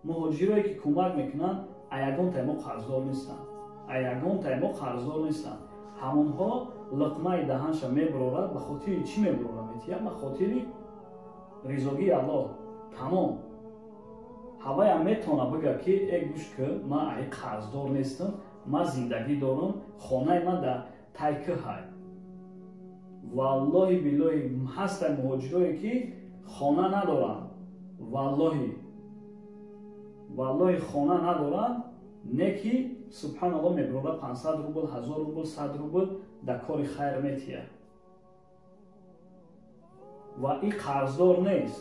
Муҳоҷирое, ки кӯмак мекунанд, аягонтаи мо қарздор нестанд, аягонтаи мо қарздор нестанд. Ҳамонҳо луқмаи даҳанша мебурорад. Ба хотири чӣ мебурорад? Метия ба хотири ризогии Аллоҳ, тамом. Ҳаваям метавона бигӯяд, ки э, гӯш кӣ, ман аи қарздор нестам, ман зиндагӣ дорам, хонаи ман дар тайкӣ ҳай. Валлоҳи биллоҳи, ҳастай муҳоҷирое, ки хона надоранд, валлоҳи, валлоҳи, хона надоранд. Не ки, субҳаналлоҳ, мебурора 500 рубл, 1000 рубл, 100 рубл дар кори хайр метия ва и қарздор нест,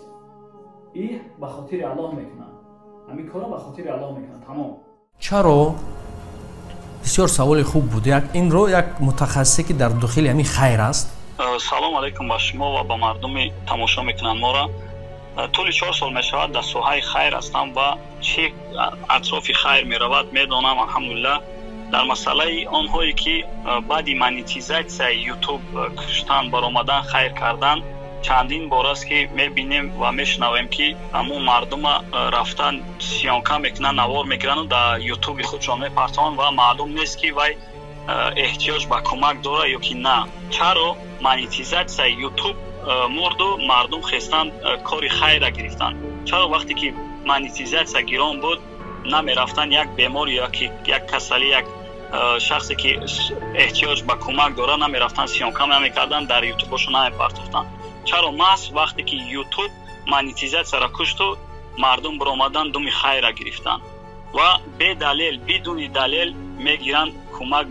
и ба хотири Аллоҳ мекунад, ҳамин корро ба хотири Аллоҳ мекунад, тамом. Чаро? Бисёр саволи хуб буд. Як инро як мутахассисе, ки дар дохили ҳамин хайр аст. Салом алайкум ба шумо ва ба мардуми тамошо мекунанд моро. Тӯли 4 сол мешавад, дар соҳаи хайр ҳастам ва чӣ атрофи хайр меравад, медонам, алҳамдулиллаҳ. Дар масъалаи онҳое, ки баъди монетизатсияи Ютуб куштан баромадан хайр кардан, чандин бор аст, ки мебинем ва мешунавем, ки ҳамун мардума рафтан съёмка мекунанд, навор мегиранду дар Ютуби худшон мепартованд ва маълум нест, ки вай эҳтиёҷ ба кӯмак дорад ё ки на. Чаро монетизатсияи Ютуб мурду мардум хестан кори хайра гирифтанд? Чаро вақте ки монетизатсия гирон буд, намерафтанд як бемор ёки як касалӣ, як шахсе, ки эҳтиёҷ ба кӯмак дорад, намерафтанд, съёмка намекарданд, дар Ютубошо намепартофтанд? Чаро маҳз вақте ки Ютуб монетизатсияро кушту мардум биромадан думи хайра гирифтанд ва бедалел, бидуни далел мегиранд, кӯмак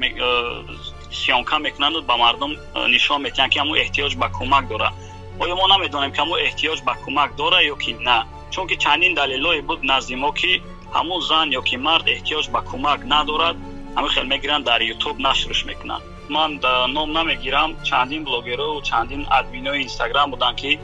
съёмка мекунанду ба мардум нишон медиҳанд, ки ҳамун эҳтиёҷ ба кӯмак дорад? Оё мо намедонем, ки ҳамун эҳтиёҷ ба кӯмак дорад ё ки на? Чунки чандин далелҳое буд назди мо, ки ҳамун зан ё ки мард эҳтиёҷ ба кӯмак надорад, ҳамин хел мегиранд, дар Ютуб нашрш мекунанд. Ман ном намегирам, чандин блогеру чандин админои Инстаграм буданд, ки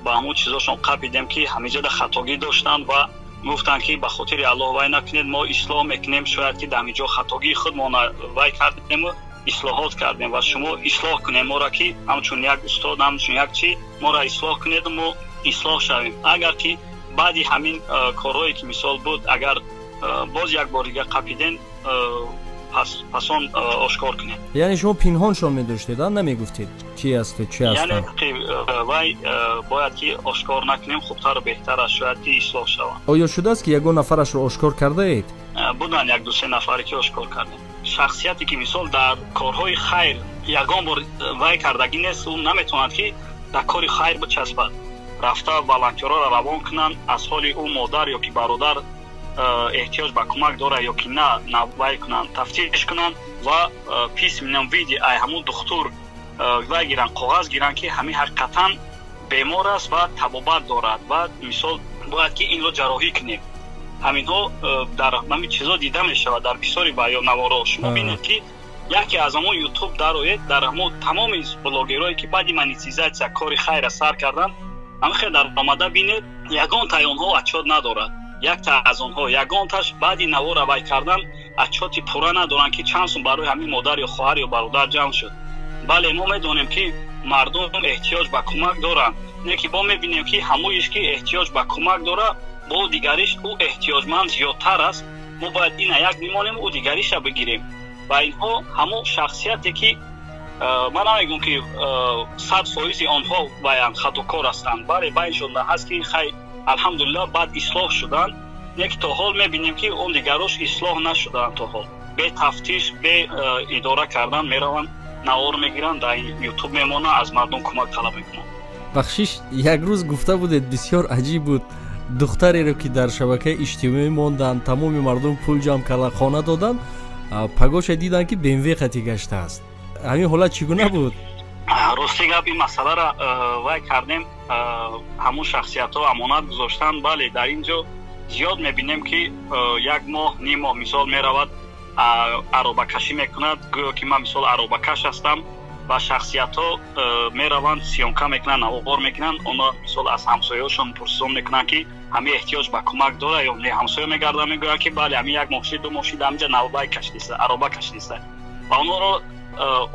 ба ҳамун чизошон қапидем, ки ҳамиҷода хатогӣ доштанд ва гуфтанд, ки ба хотири Аллоҳ вай накунед, мо ислоҳ мекунем, шояд ки дар ҳамин ҷо хатогии худмон вай кардему ислоҳот кардем ва шумо ислоҳ кунед моро, ки ҳамчун як устод, ҳамчун як чи моро ислоҳ кунеду мо ислоҳ шавем. Агар ки баъди ҳамин корҳое, ки мисол буд, агар боз як бор дига қапиден, пасон ошкор кунед. Яъне шумо пинҳоншон медоштед, а намегуфтед, чи ҳасту чи ҳастанд? Вай бояд ки ошкор накунем, хубтару беҳтар аст, шояд ки ислоҳ шаванд. Оё шудааст, ки ягон нафарашро ошкор кардаед? Буданд як ду се нафаре, ки ошкор кардем. Шахсияте, ки мисол дар корҳои хайр ягон бор вай кардагӣ нест, ӯ наметавонад, ки дар кори хайр бичаспад. Рафта волонтёрҳоро равон кунанд, аз ҳоли ӯ модар ё ки бародар эҳтиёҷ ба кӯмак дорад ё ки на, вай кунанд, тафтиш кунанд ва письменном виде ай ҳамун духтур вай гиранд, коғаз гиранд, ки ҳамин ҳақиқатан бемор аст ва табобат дорад ва мисол бояд ки инро ҷарроҳӣ кунем. Ҳаминҳо дар ҳамин чизо дида мешавад дар бисёри баён наворо. Шумо бинед, ки яке аз ҳамон Ютуб дароед, дар ҳамон тамоми блогерое, ки баъди монетизатсия кори хайра сар карданд, ҳамин хел дар омада бинед, ягон таи онҳо отчёт надорад. Якта аз онҳо, ягонташ баъди навора вай кардан отчёти пурра надоранд, ки чанд сум барои ҳамин модар ё хоҳар ё бародар ҷамъ шуд. Бале, мо медонем, ки мардум эҳтиёҷ ба кӯмак доранд, не ки бо мебинем, ки ҳамоиш ки эҳтиёҷ ба кӯмак дорад, бо дигариш ӯ эҳтиёҷманд зиёдтар аст. Мо бояд ина як бимонем, ӯ дигариша бигирем. Ва инҳо ҳамон шахсияте, ки ман намегӯм, ки 100 фоизи онҳо ваянд, хатокор ҳастанд. Бале, байншон ҳаст, ки хай, алҳамдулиллаҳ, баъд ислоҳ шуданд, не ки то ҳол мебинем, ки он дигарош ислоҳ нашуданд. То ҳол бе тафтиш, бе идора кардан мераванд, навор мегиранд, дар Ютуб мемонанд, аз мардум кӯмак талаб мекунанд. Бахшиш, як рӯз гуфта будед, бисёр аҷиб буд, духтареро, ки дар шабакаи иҷтимоӣ монданд, тамоми мардум пул ҷамъ кардан, хона доданд, пагоша диданд, ки БМВ қати гаштааст. Ҳамин ҳолат чӣ гуна буд? Рости гап, ин масъаларо вай кардем, ҳамун шахсиятҳо амонат гузоштанд. Бале, дар ин ҷо зиёд мебинем, ки як моҳ, ним моҳ мисол меравад, аробакашӣ мекунад, гӯё ки ман мисол аробакаш ҳастам, ва шахсиятҳо мераванд, съёмка мекунанд, навор мекунанд. Онҳо мисол аз ҳамсояҳошон пурсон мекунанд, ки ҳамин эҳтиёҷ ба кӯмак дорад ё не. Ҳамсоя мегардад, мегӯяд, ки бале, ҳамин як моҳ шид, 2 моҳ шид, ҳаминҷа навбай кашидиста, ароба кашидиста. Ва онҳоро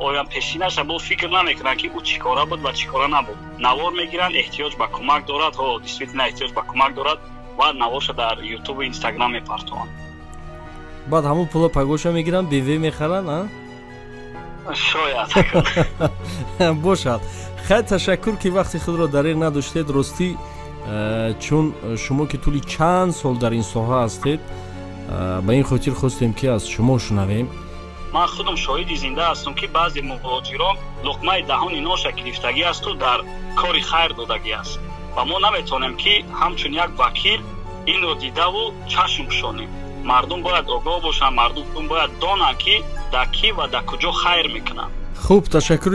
оям пешинаша бо фикр намекунанд, ки ӯ чӣ кора буд ва чӣ кора набуд. Навор мегиранд, эҳтиёҷ ба кӯмак дорад, ҳо, действительно эҳтиёҷ ба кӯмак дорад. Баъд наворша дар ютубу инстаграм мепартованд. Баъд ҳамон пула пагоша мегиранд, БМВ мехаранд, а? Шояд. Бошад. Хайр, ташаккур, ки вақти худро дареғ надоштед. Ростӣ, чун шумо ки тӯли чанд сол дар ин соҳа ҳастед, ба ин хотир хостем, ки аз шумо шунавем. Ман худам шоҳиди зинда ҳастам, ки баъзе муҳоҷирон луқмаи даҳони ноша гирифтагӣ асту дар кори хайр додагӣ аст ва мо наметавонем, ки ҳамчун як вакил инро дидаву чашм пӯшонем. Мардум бояд огоҳ бошанд, мардум бояд донанд, ки дар кӣ ва дар куҷо хайр мекунанд. Хуб, ташаккур.